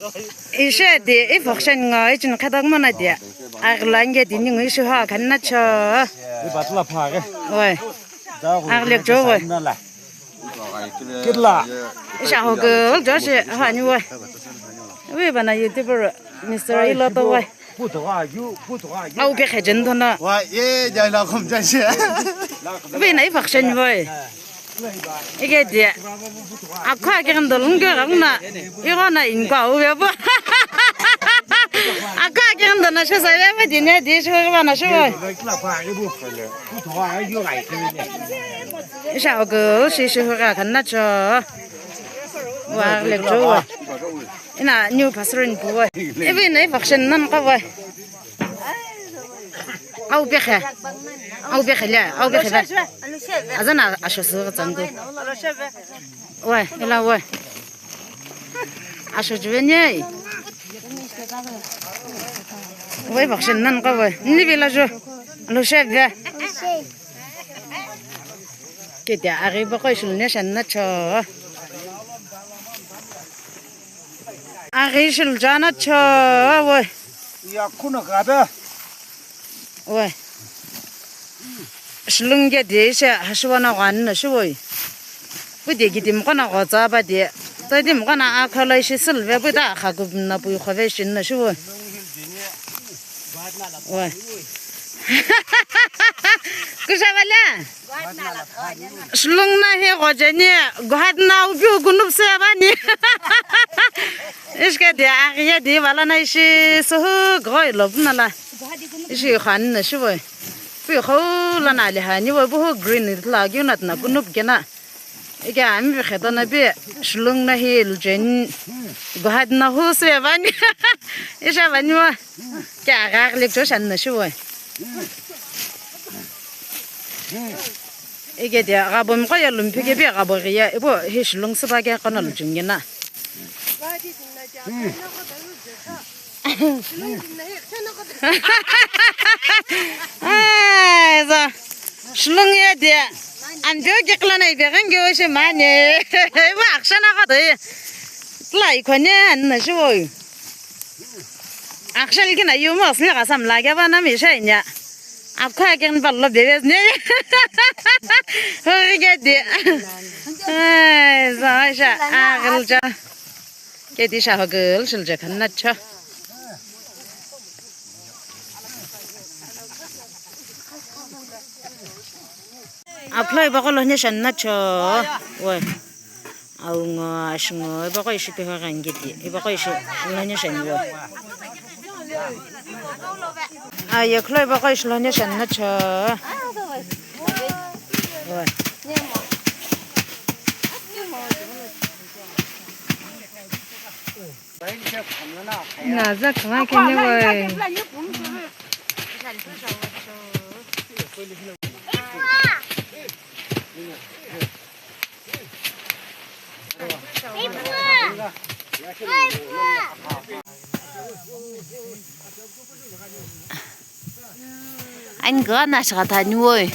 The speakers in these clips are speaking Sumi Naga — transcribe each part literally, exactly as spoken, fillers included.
Ishe di, i function ngo, i chini khata kumana di. Agla nge di ningu ishe ha kanna cho. Ibatla phare. Oi. Agle jo oi. Kitla. Isha ho go, jo shi ha ni oi. Wi bana YouTuber, Mister Ilo to oi. Au bikhe jen thono. Wa, ye, jai la khom jai she. Bina i function boy. Ike dia. Akha ke ndo lungge rangna. Iro na inkwa u ya bo. Akha ke ndo na she sa ya ba di ne di she ba na she boy. Isha ogo shi shi hura kanna cho. Wa le cho. Ina new pastor in buwa. Ibi na function nan ka wa. Au bekhe. Au bekhe le, au bekhe le. Azana asho su tsangu. Wa, ila wa. Asho juve ni. Wa function nan ka wa. Ni bila jo. Lo chef. Kete ari bako isul ne shan na cho. Aghi shilujana cho, oi. Ya, kuno gabe. Oi. Shilunge de ishe hashiwana gwanna shiwoi. Pudi gidi mkona gotsa ba de. Tadi mkona akhala ishi silve buda khagubna pui khove shinna shiwoi. Oi. Kushabala. Shilung na hi gojeni, guhad na upiu gunup se bani. Ishke de aghiye de bala na ishi suhu goi lobna la. Ishi khan na shi boi. Pi khou la na le hani boi buhu green la giunat na gunup gena. Ike ami bi kheta na bi shilung na hi lujeni guhad na hu se bani. Isha bani wa. Kya agak lek jo shan na shi boi. Ike dia, gabo mko ya lumpi ke bia gabo ria, ibo hi shilung siba ke kono lujungina. Ai, za. Shilung ya dia. An bio ke kla na ibe gange o shi mane. Ibo aksana ko doi. Lai kone an na shi boi. Akshal kina yu mo sni kasam lage ba na mi shai nya. Akha ken ballo bebes ne. Hori ke de. Ai, za sha agil ja. Ke di sha hogil shil je khan na cha. Aphla ibaqo lo hene shan na cho. Oi. Au ngo, ashi ngo, ibaqo ishi piha gangiti. Ibaqo ishi lo hene shan yo. Aye, khlo ibaqo ishi lo hene shan na cho. Oi. Na za kama kene wai. Ani gana shaka tani woi.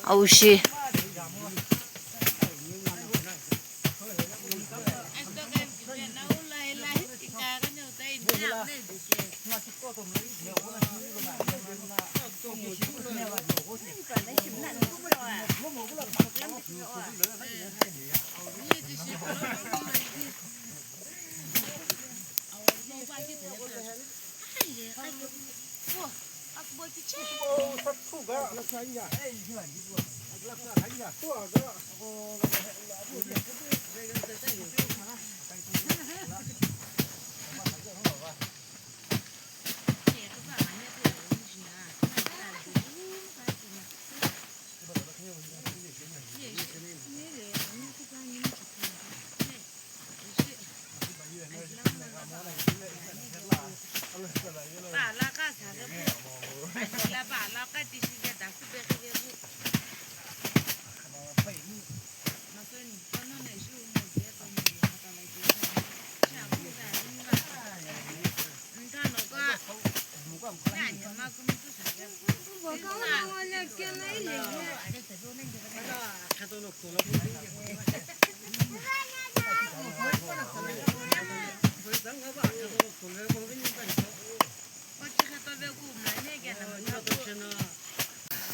Au shi.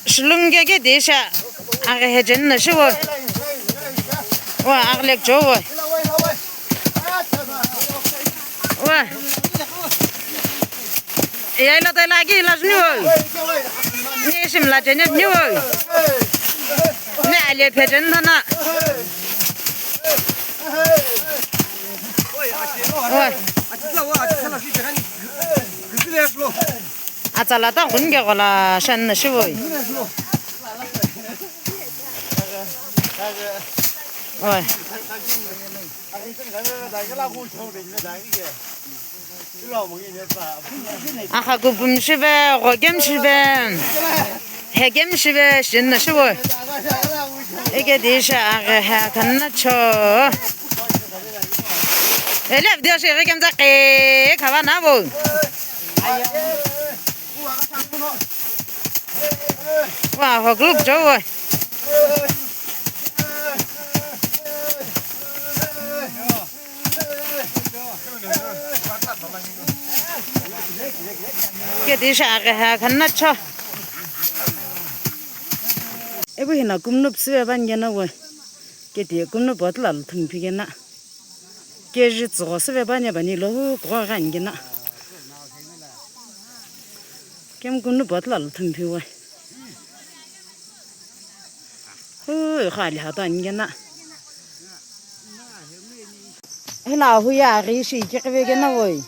Shulungu keke deisha aghi hejeni na shiwo. Wa aghi lekjo wo. Wa. Eya ila tela ki ila shuni wo. Ni ishi mla jeni ni wo. Ni ale phejeni na na. Wa. Atsala ta ghunike ghola shani na shiwoi. Oi. Akha kupum shive, ghogem shive, hegem shive, shin na shiwoi. Ike disha aghi ha kanna cho. Ele video shi ghi kemtsa ke khava na bo. Wa, ho group jo wa. Ke disha aghi ha kanna cho. Ebu hina kumnu psive ban gena we. Ke ti kumnu botla lu thum phi gena. Keji tsügho süve bani bani lo hu kugho ghi ani gena. Kemu kunu botla lu thum phi we. Hu kha ali hato ani gena. Hila hu ye aghi shi kiqive gena we.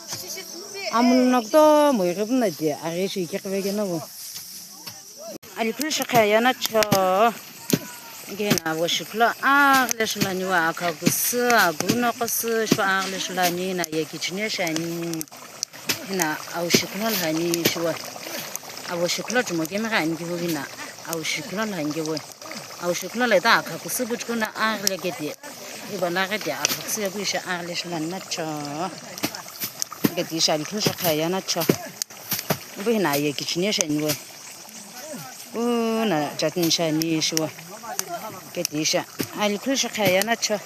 Amul nokto mo ighi puna ti aghi shi kiqive gena we. Alikhulu shikha yana cho. Gena avo shiklo aghile shilani wa akha kusu, agu no kusu, shwa aghile shilani na ye kichine shani. Hina au shiklo lhani shiwa. Avo shiklo chumo kemi ghani kihu hina. Au shiklo lhani kiwe. Au shiklo le ta akha kusu buchkuna aghile gete. Iba na gete akha kusu ya kuisha aghile shilani na cho. Gete isha alikhulu shikha yana cho. Ibu hina ye kichine shani we. Una chutney shani shiwa. Keti sha. Alikhulu shikha yana cho.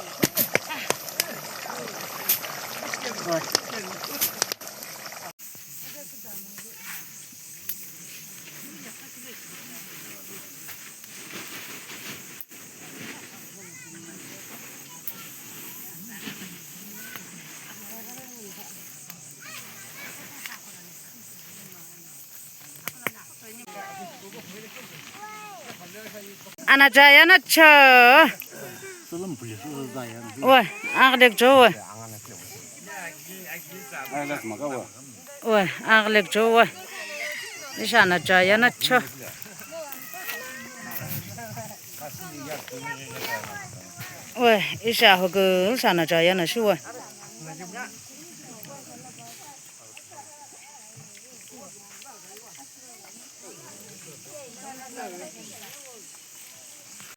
Ana jaya na cho. Oi, aghile jo oi. Oi, aghile jo oi. Isha ana jaya na cho. Oi, isha hogu, isha ana jaya na shu oi.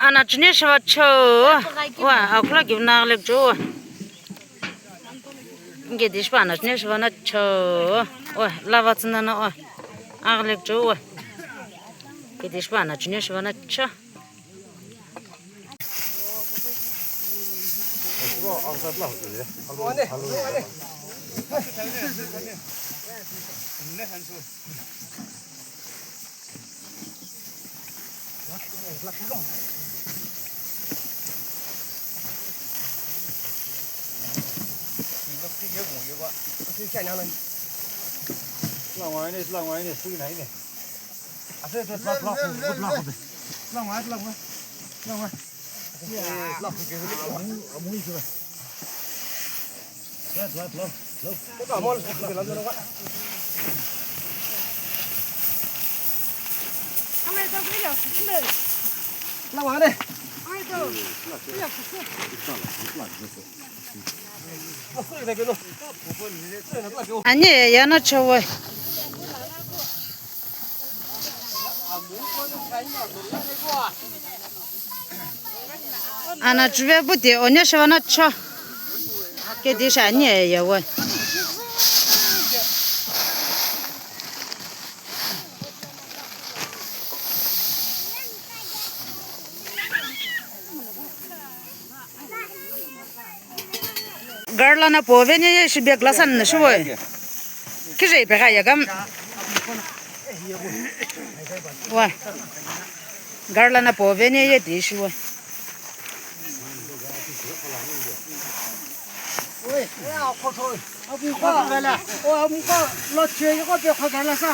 Ana chine shiva cho. Wa, akula givna aghile jo. Inge dishpa ana chine shiva na cho. Wa, lava tsina na wa. Aghile jo wa. Inge dishpa ana chine shiva na cho. Ani yana chowe. Ana chuve buti onye shiva na cho. Kedi sha ani ye we. Garlana poveni ye shi bag la san na shiwoi. Kije ipe ga yagam. Wa. Garlana poveni ye di shiwoi. Oi, ya khoto. Abu ko gala. O abu ko lo che ko pe kho gala sa.